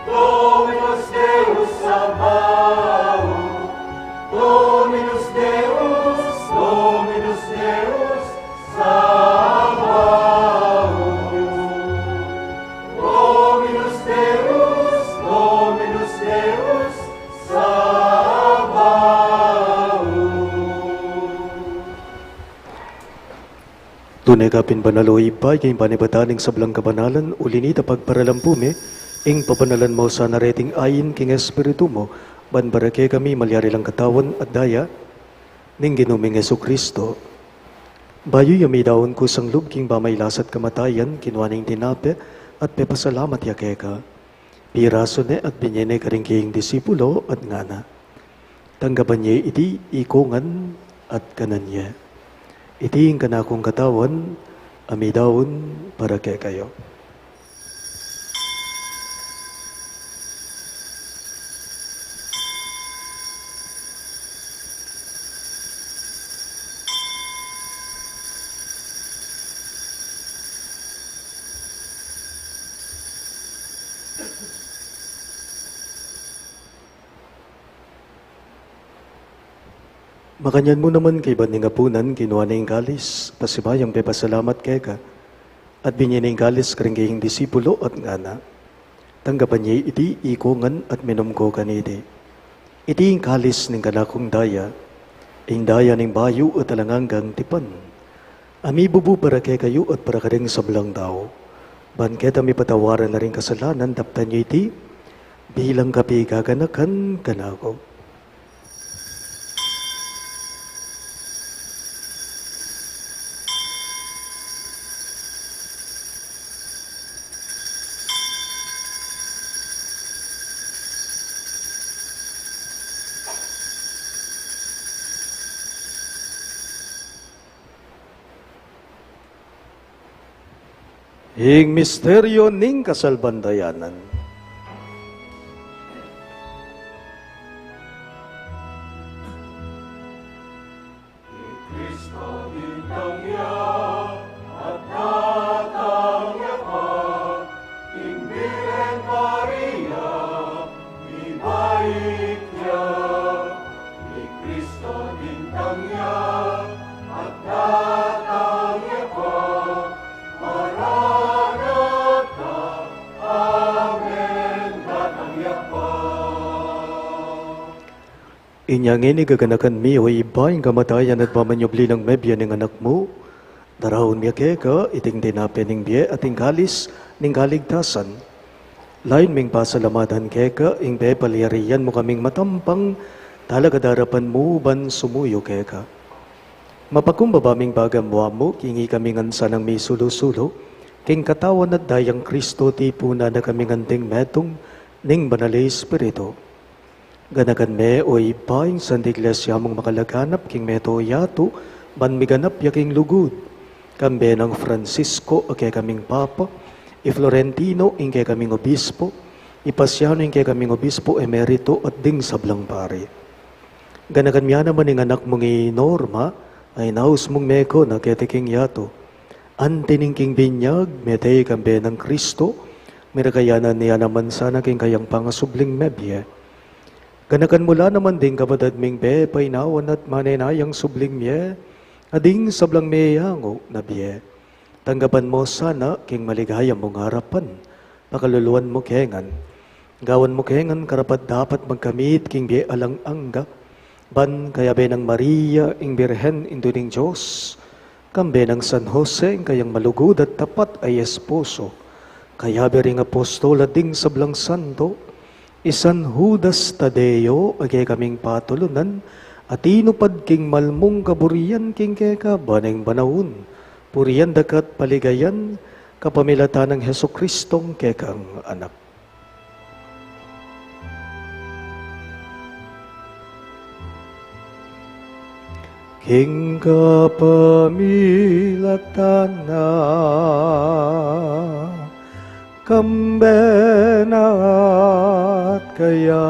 Dominus Deus Sabaoth, Dominus Deus, Dominus Deus Sabaoth, Dominus Deus, Dominus Deus Sabaoth. Tune ka pin banal, o Ibpa, ika ing panibatan ning sablang kabanalan, uli na nita pagparalan pu mi ing pabanalan mu sana reting ain king Espiritu mu, ban para kekami malyari lang Katawan at Daya ning Ginu ming Jesucristo. Bayu ya midaun kusang lub king pamailas at kamatayan, kinua ne ing tinape at pepasalamat ya keka. Pirasu ne at binie ne karing kayang disipulo at ngana: Tanggapan ye iti ikongan at kanan ye. Iti ing kanakung Katawan a midaun para kekayu. Makanyan mu naman kaybat ning apunan, kinua ne ing kalis, pasibayung pepasalamat keka, at binie ne ing kalis karing kayang disipulo at ngana: Tanggapan ye iti ikongan at minum ko kaniti. Iti ing kalis ning kanakung daya, ing daya ning bayu at alang anggang tipan, a mibubu para kekayu at para karing sablang tau. Ban keta mipatawaran la ring kasalanan, daptan yu iti bilang kapigaganakan kanaku. Ing misteryo ning kasalpantayanan. I Kristo bintang ya, at datang ya pa, ing Birhen Maria, mibait ya. I Kristo bintang ya, at datang ya pa, Maranatha, amen, datang ya pa. Inya ngeni gaganakan mi, o Ibpa, ing kamatayan at pamanyubli nang mebie ning Anak mu, daraun mi keka iting tinape ning bie at ing kalis ning kaligtasan. Layun ming pasalamatan keka ing pepalyarian mu kaming matampang talakad king arapan mu ban sumuyu keka. Mapakumbaba ming pagamua mu king ikami ngan sanang misulu-sulu king katawan at dayang Kristo, tipunan na kaming anting metung ning Banal a Espiritu. Ganakan me, o Ibpa, ing Santa Iglesia mung makalaganap king mabilug a yatu, ban miganap ya king lugud. Kambe nang Francisco a kekaming Papa, i Florentino ing kekaming Obispo, i Pasiano ing kekaming Obispo Emerito, at ding sablang pari. Ganakan me naman ing anak mung i Norma, a inaus mung meko na keti king yatu. Anti ning king binyag, mete kambe nang Kristo, miragayanan ya naman sana king kayang pangasubling mebie. Ganakan mu la naman ding kapatad ming pepainawan at manenayang subling mie, at ding sablang meyangu na bie. Tanggapan mu sana king maligaya mung arapan, pakaluluan mu ke ngan. Gawan mu ke ngan karapat-dapat magkamit king bie alang angga, ban kayabe nang Maria, ing Birhen Indu ning Dios, kambe nang San Jose, ing kayang malugud at tapat a esposo, kayabe ring apostol at ding sablang santo, i San Judas Tadeo, a kekaming patulunan, a tinupad king mal mung kaburian king keka ban ing panaun, purian da ka at paligayan, kapamilatan nang Jesucristong kekang Anak. King kapamilatan na, kambe na at kaya,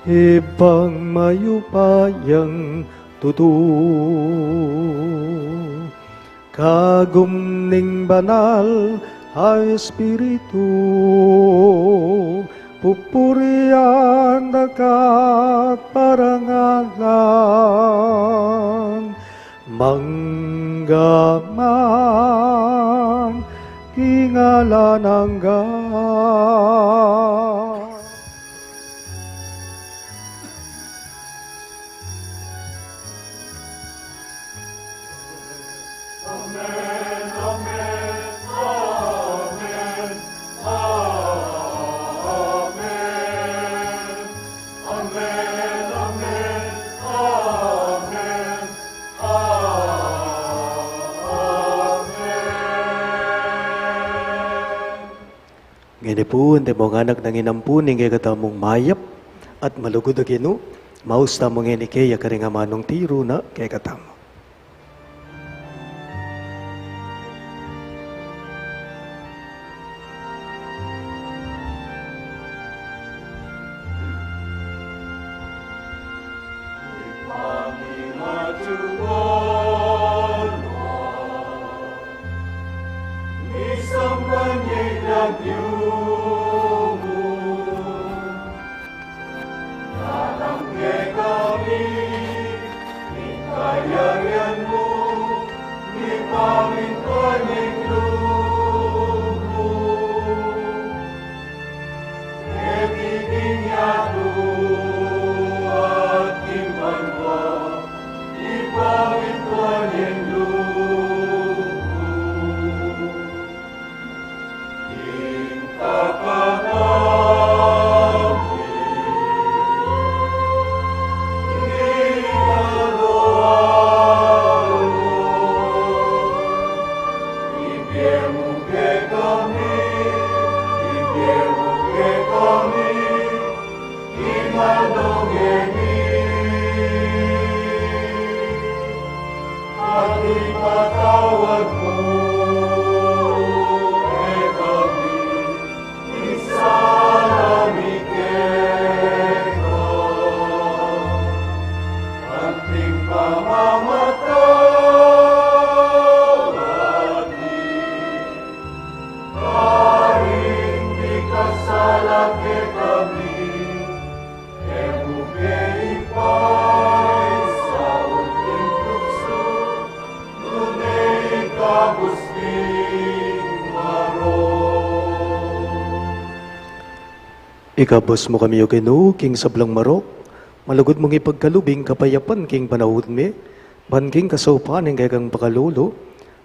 Ibpang mayupayang tutu, kagum ning Banal a Espiritu, pupurian da ka at parangalan, mangga man king alang angga. Ngeni pu, antimo ngan nang inampun ning kekatamung mayap at malugud a Ginu, maus tamu ngeni keya karing amanung tiru na kekatamu. Datang kekami ing kayarian mu, mipamintuan ing lub mu. Keti king yatu at king banua, mipamintuan ing lub mu. At ipatawad mu kekami ing sala mi keka, anting pamamatawad mi karing mikasala kekami. E mu ke ipaisaul king tuksu, nune ikabus mu king marok. Ikabus mu kami, O Ginu, king sablang marok, malugud mung ipagkalub ing kapayapan king panaun mi, ban king kasaupan ning kekang pakalulu,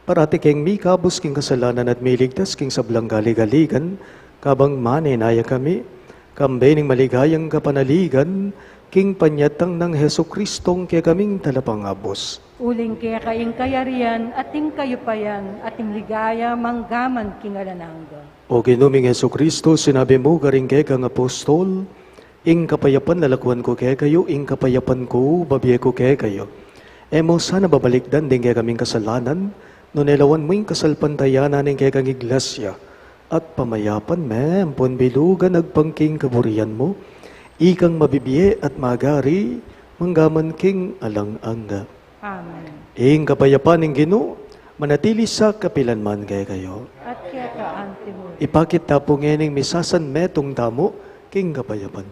parati keng mikabus king kasalanan at miligtas king sablang kaligaligan, kabang manenaya kami, kambe ning maligayang kapanaligan, king panyatang nang Jesucristong kekaming Talapangabus. Uling keka ing kayarian, at ing kayupayan, at ing ligaya, manggaman king alang angga. O Ginu ming Jesucristo, sinabi mu karing kekang apostol, Ing kapayapan lalakuan ku kekayu, ing kapayapan ku bibie ku kekayu. E mu sana babalikdan ding kekaming kasalanan, nune lawan mu ing kasalpantayanan ning kekang iglesia, at pamayapan me ampon bilugan agpang king kaburian mu, ikang mabibie at magari, manggaman king alang angga. Amen. Ing kapayapan ning Ginu manatili sa kapilan man kekayu. At keka antimu. Ipakit ta pu ngening misasanmetung tamu king kapayapan.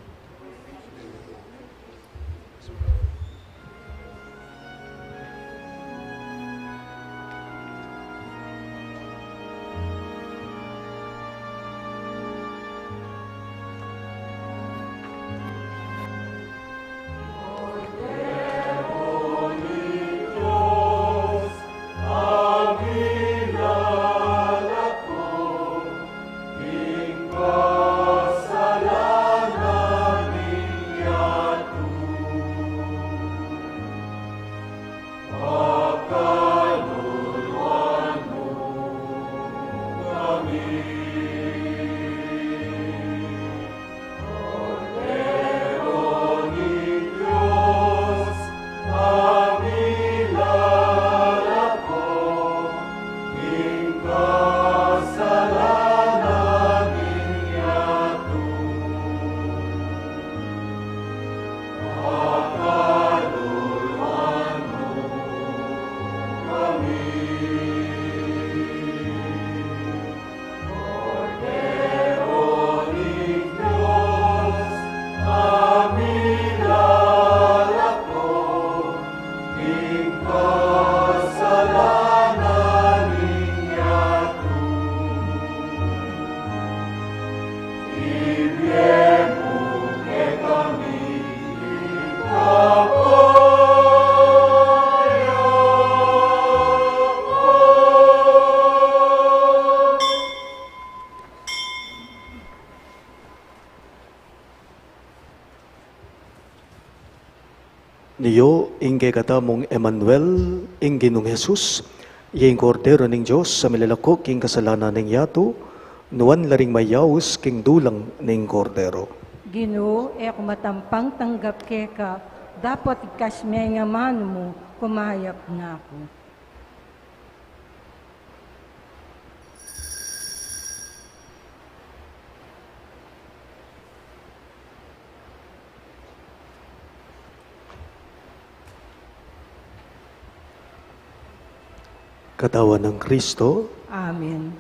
Nio ing kekatamung Emmanuel, ing Ginung Jesus, ya ing Kordero ning Dios a milalako king kasalanan ning yatu, nuan la ring mayaus king dulang ning Kordero. Ginu, e ku matampang tanggap keka, dapot igkas me ing amanu mu, kumayap na ku. Katawan nang Kristo. Amen.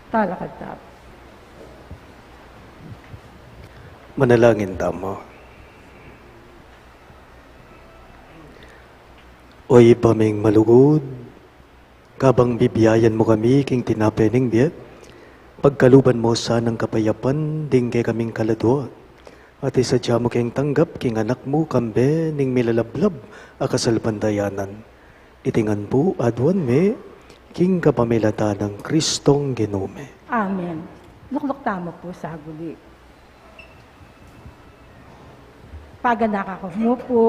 Talakad tamu. Manalangin tamu. O Ibpa ming malugud, kabang bibiayan mu kami king tinape ning bie, pagkaluban mu sanang kapayapan ding kekaming kaladua, at isadya mu keng tanggap king Anak mu kambe ning milalablab a kasalpantayanan. Iti ngan pu aduan mi king kapamilatan nang Kristong Ginu mi. Amen. Lukluk tamu pu saguli. Paganaka ku mu pu,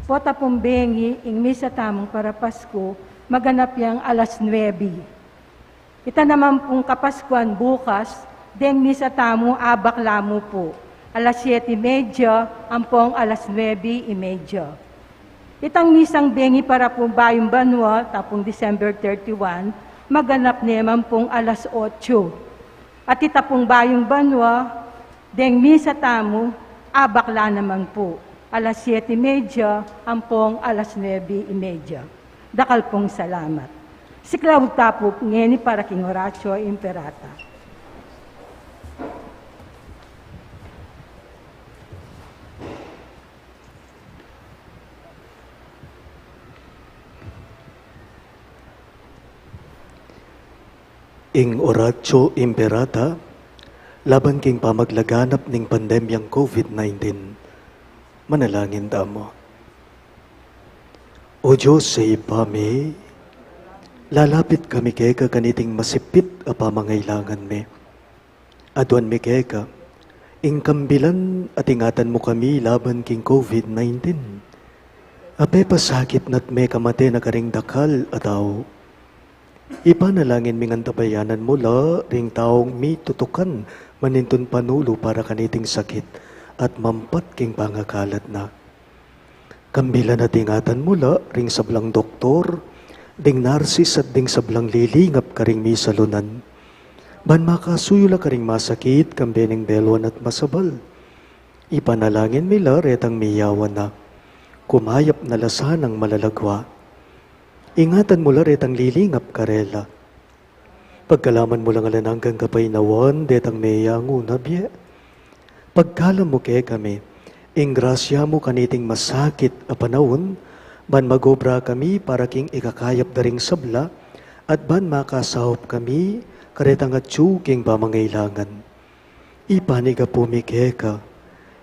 pota pung bengi ing misa tamung para Pasku, maganap yang alas nuebe. Ita naman pung Kapaskuan bukas, deng misa tamu abakla mu pu, alas siyete y media ampong alas nuebe y media. Itang misang bengi para pung Bayung Banua, tapung December thirty-one, maganap naman pung alas otso. At ita pung Bayung Banua, deng misa tamu, abakla naman pu, alas siyete y media ampong alas nuebe y media. Dakal pung salamat. Siklaud ta pu ngeni para king Oratio Imperata. Ing Oratio Imperata laban king pamaglaganap ning pandemyang COVID nineteen. Manalangin tamu. O Dios a Ibpa mi, lalapit kami keka kaniting masipit a pamangailangan mi. Aduan mi keka ing kambilan at ingatan mu kami laban king COVID nineteen. Apepasakit na't mekamate na karing dakal a tau. Ipanalangin mi ngan tabayanan mu la ring taung mitutukan manintun panulu para kaniting sakit at mampat king pangakalat na. Kambilan at ingatan mu la ring sablang doktor, ding narsis at ding sablang lilingap karing misalunan, ban makasuyu la karing masakit kambe ning beluan at masabal. Ipanalangin mi la retang miyawan na, kumayap na la sanang malalagua. Ingatan mu la retang lilingap karela. Pagkalaman mu lang alang anggang kapaynawan detang meyangu na bie. Pagkalam mu kekami ing grasya mu kaniting masakit a panaun, ban magobra kami para king ikakayap da ring sabla, at ban makasaup kami karetang atyu king pamangailangan. Ipanyawad mi keka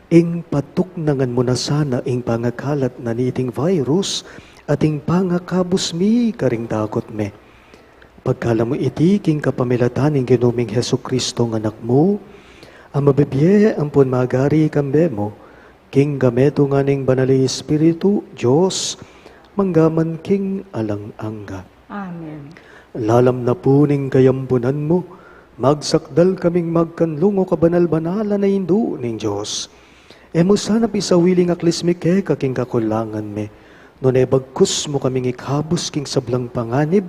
ing patuknangan mu na sana ing pangakalat na niting virus at ing pangakabus mi karing dakut mi. Pagkalam mu iti king kapamilatan ning Ginu ming Jesucristo a Anak mu, a mabibie ampon magari kambe mu, king kametungan ning Banal a Espiritu, Dios, manggaman king alang angga. Amen. Lalam na pu ning kayampunan mu, magsakdal kaming magkanlung, o kabanal-banalan a Indu ning Dios. E mu sana pisawili ing aklis mi keka king kakulangan mi, nune bagkus mu kaming ikabus king sablang panganib,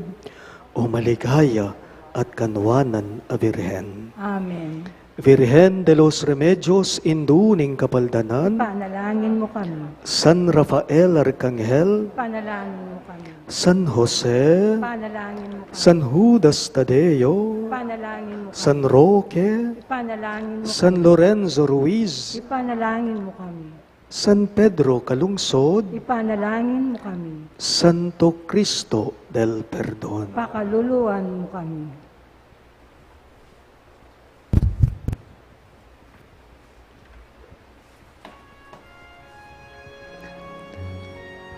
o maligaya at kanwanan a Birhen. Amen. Virgen de los Remedios, Indu ning Kapaldanan, ipanalangin mu kami. San Rafael Arkanghel, ipanalangin mu kami. San Jose, ipanalangin mu kami. San Judas Tadeo, ipanalangin mu kami. San Roque, ipanalangin mu kami. San Lorenzo Ruiz, ipanalangin mu kami. San Pedro Calungsod, ipanalangin mu kami. Santo Cristo del Perdon, pakaluluan mu kami.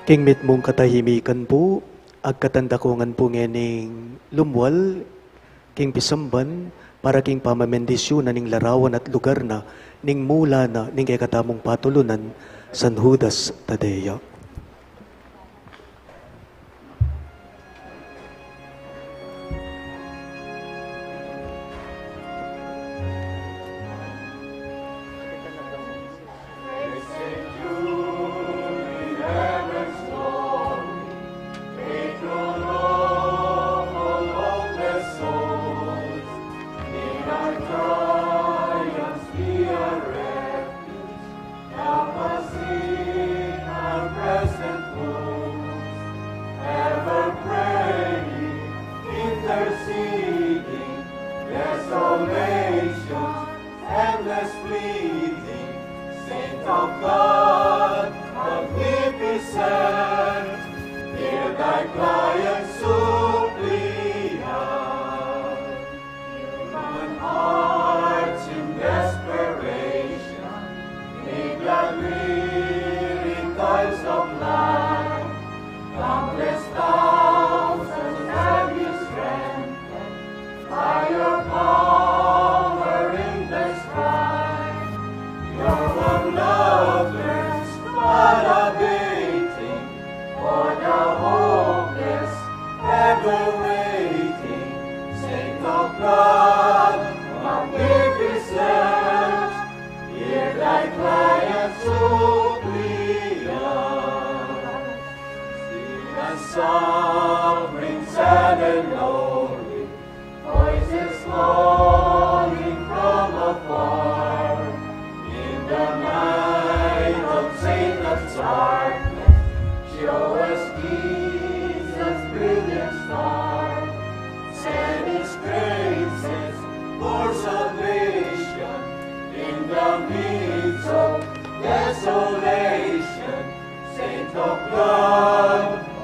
King mitmung katahimikan pu, agkatan da ku ngan pu ngening lumwal king pisamban para king pamabendisyunan ning larawan at lugar na ning mula na ning kekatamung patulunan, San Judas Tadeo. Lamiso, desolation, state of God.